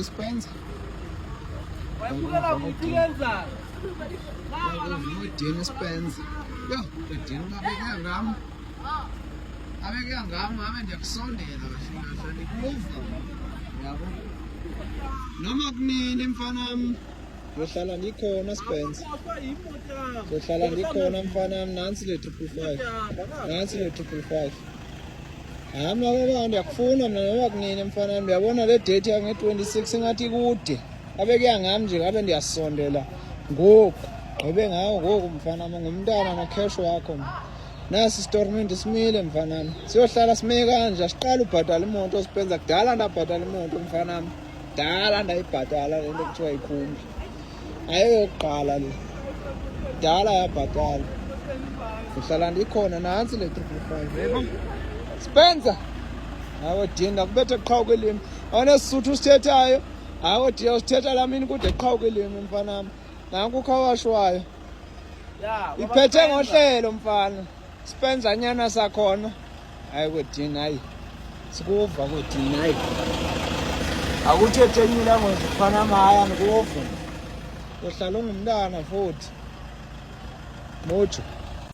Spencer. Udini Spencer. Yho, udini abeke ngam. Abeke ngam ngabe ndiyakusondela kahle kahle ndikuva. Yabo. Noma kunini mfana wam. Ngiyohlala ngikhona Spencer. Ngiyohlala ngikhona mfana wam nansi le 555. Nansi le 555. Hayi mna baba ndiyakufuna mna noba kunini mfana wam ndiyabona le date yange-26 ingathi ikude. Abe kuya ngam nje ngabe ndiyasondela ngoku. Gqibe ngawo ngoku mfana wam ngumntana nocash wakho mna. Nasi istorment simile mfana wam. Siyohlala sime kanje asiqala ubhatala imoto Spencer kudala ndabhatala imoto mfana wam. Dala ndayibhatala le nto kuthiwa yikhumbi. Ayoyokuqala le. Dala yabhatala. Ngihlala ndikhona nantsi le 555 yebo. Spencer. Hawo Dinda kubethe qhawu kwelimi. Awunesisuthu usithethayo. Hawo Dinda usithetha lamini kude qhawu kwelimi mfana wami. Nanku ukhawashwayo. Iphethe ngohlelo mfana. Spencer nyana sakhona. Hayi kwedini hayi. Sikuva kwedini hayi. Akuthethe enye language mfana maya ndikuva. Uhlala ungumntana futhi. Mojo.